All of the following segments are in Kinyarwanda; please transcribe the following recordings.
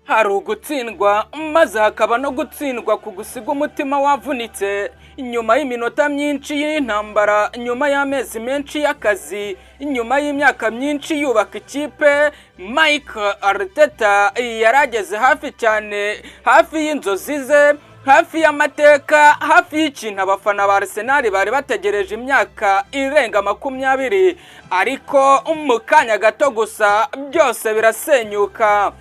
Hari ugutsindwa, maze hakaba no gutsindwa ku gusiga umutima wavunitse. Nyuma y'iminota myinshi y'intambara, nyuma y'amezi menshi y'akazi, nyuma y'imyaka myinshi yubaka ikipe, Mikel Arteta yarageze hafi cyane, hafi y'inzozi ze, hafi y'amateka, hafi y'ikintu abafana ba Arsenal bari bategereje imyaka irenga 20, ariko mu kanya gato gusa byose birasenyuka.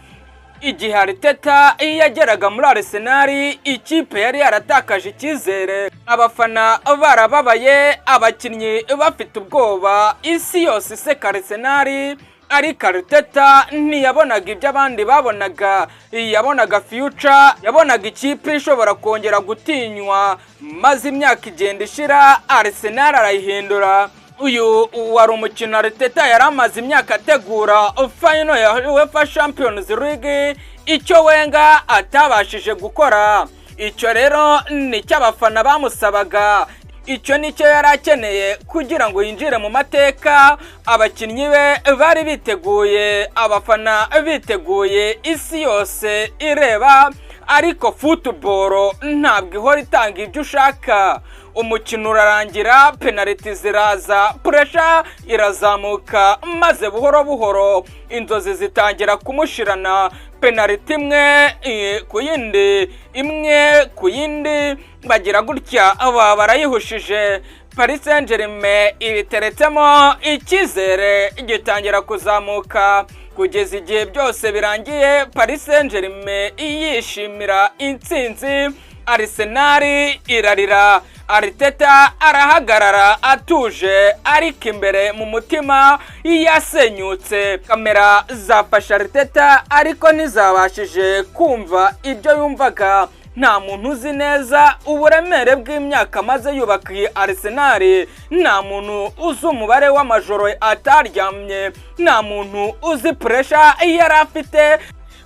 Igihe Arteta yageraga muri Arsenal, ikipe yari yaratakaje icyizere, abafana barababaye, abakinnyi bafite ubwoba, isi yose iseka Arsenal. Ariko Arteta ntiyabonaga ibyo abandi babonaga. Yabonaga future, yabonaga ikipe ishobora kongera gutinywa. Maze imyaka igenda ishira, Arsenal arayihindura. Uyu wari umukino Arteta yari amaze imyaka ategura, final ya UEFA Champions League. Icyo Wenger atabashije gukora, icyo rero nicyo abafana bamusabaga, icyo nicyo yari akeneye kugira ngo yinjire mu mateka. Abakinnyi be bari biteguye, abafana biteguye, isi yose ireba, ariko football ntabwo ihora itanga ibyo ushaka. Umukino urarangira, penaliti ziraza, pressure irazamuka, maze buhoro buhoro inzozi zitangira kumushirana. Penaliti imwe ku yindi, imwe ku yindi, bagira gutya aba barayihushije. Paris Saint-Germain ibiteretsemo, icyizere gitangira kuzamuka, kugeza igihe byose birangiye, Paris Saint-Germain yishimira intsinzi, Arsenal irarira. Arteta arahagarara atuje, ariko imbere mu mutima yasenyutse. Kamera zafashe Arteta, ariko ntizabashije kumva ibyo yumvaga. Nta muntu uzi neza uburemere bw'imyaka amaze yubaka iyi Arsenal, nta muntu uzi umubare w'amajoro ataryamye, nta muntu uzi pressure yari afite,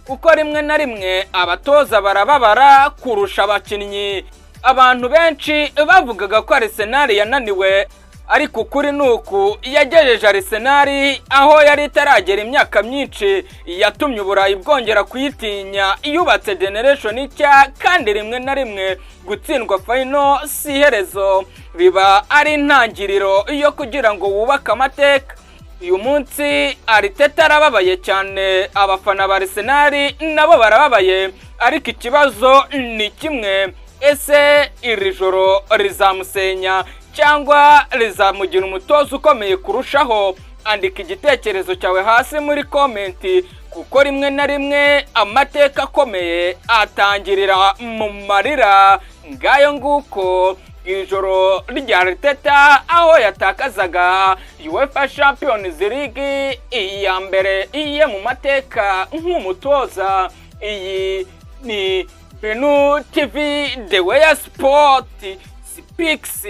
kuko rimwe na rimwe abatoza barababara kurusha abakinnyi. Abantu benshi bavugaga ko Arsenal yananiwe, ariko ukuri ni uku: yagejeje Arsenal aho yari itaragera imyaka myinshi, yatumye Uburayi bwongera kuyitinya, yubatse generation nshya. Kandi rimwe na rimwe gutsindwa final si iherezo, biba ari intangiriro yo kugira ngo wubake amateka. Uyu munsi Arteta arababaye cyane, abafana ba Arsenal nabo barababaye, ariko ikibazo ni kimwe: ese iri joro rizamusenya cyangwa rizamugira umutoza ukomeye kurushaho? Andika igitekerezo cyawe hasi muri comment, kuko rimwe na rimwe amateka akomeye atangirira mu marira. Ngayo nguko, ijoro rya Arteta aho yatakazaga UEFA Champions League iya mbere iye mu mateka nk'umutoza. Iyi ni Benu TV, the way sport speaks.